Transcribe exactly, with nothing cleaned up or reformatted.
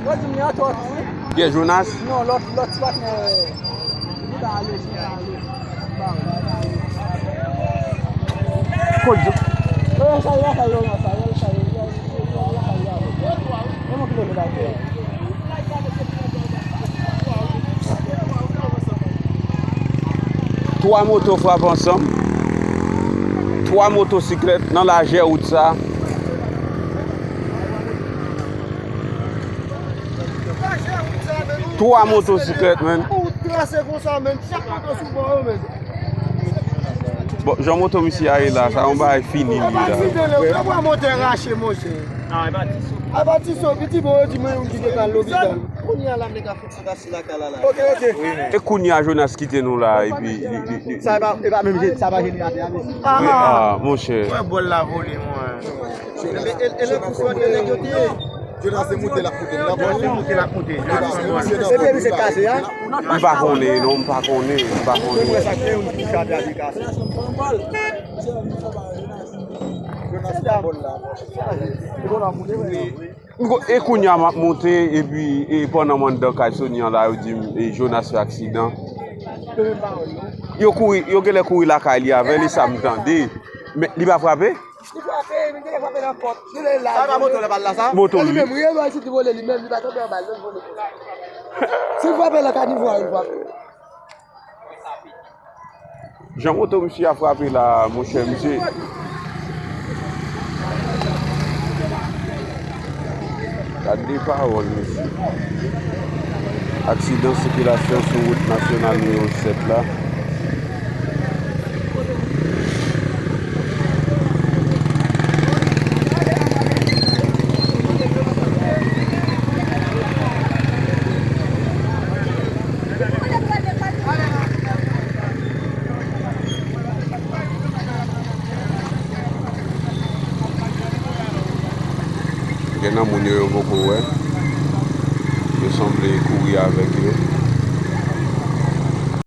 Yo di m li antò tou, wi. Pierre Jonas. Non, lòt, lòt ti patnè. Li pa ale, li pa ale. Kot Jonas? Yo, sa yo lakay yo, sa yo lakay yo. Yo, yo lakay yo. Yo, yo lakay yo. Twa moto frape ansanm. Twa motosiklèt nan lajè wout sa. Twa motosiklèt, menn. Ou trase konsa, menn. Chak moto sou bò yo, menn. Bon, jan moto misye a ye la, sa yon bagay fini li la. Yo pran motè rache, monchè. A pa ti so, piti bon, yo di mwen yon ki te kal lopital. Kounye a la, nèg ap fè sa lakay la la. Ok, ok. E kounye a Jonas kite nou la, epi li, li, li, Sa e pa, e pa menm je, sa pa jeneratè a, mesye. Ah, monchè. Wè bòl la vole, mwen. E, e, e le kou fò de nèg yo te ye. Jonas se moute l ap moute l. L ap moute l ap moute. Epi li se kase a. M pa konnen, non, m pa konnen, m pa konnen. Mwen sa ke yon ti chadra de kase. Jonas se bòl la. E bon, ap moute, wè. M ko-, e kounye a m ap monte, epi, e pandan m anndan kay Sony an la, yo di m, e, Jonas fè aksidan. Yo kouri, yo genlè kouri lakay li avè l, e sa m tande. Men, li pa frape? Li frape, li genlè frape nan pòt. Li lè la. Sa pa moto la, pa la, sa? Moto li. Li menm, wi, li vole li menm, li pa tonbe anba, li vole. Si l frape la, kanivo a, li frape. Jan moto misye a frape la, monchè, misye. Gade pawòl, mesye. Aksidan sikilasyon sou wout nasyonal nimewo sèt la. Gen nan moun yo, yo poko wè. Yo sanble kouri avèk yo.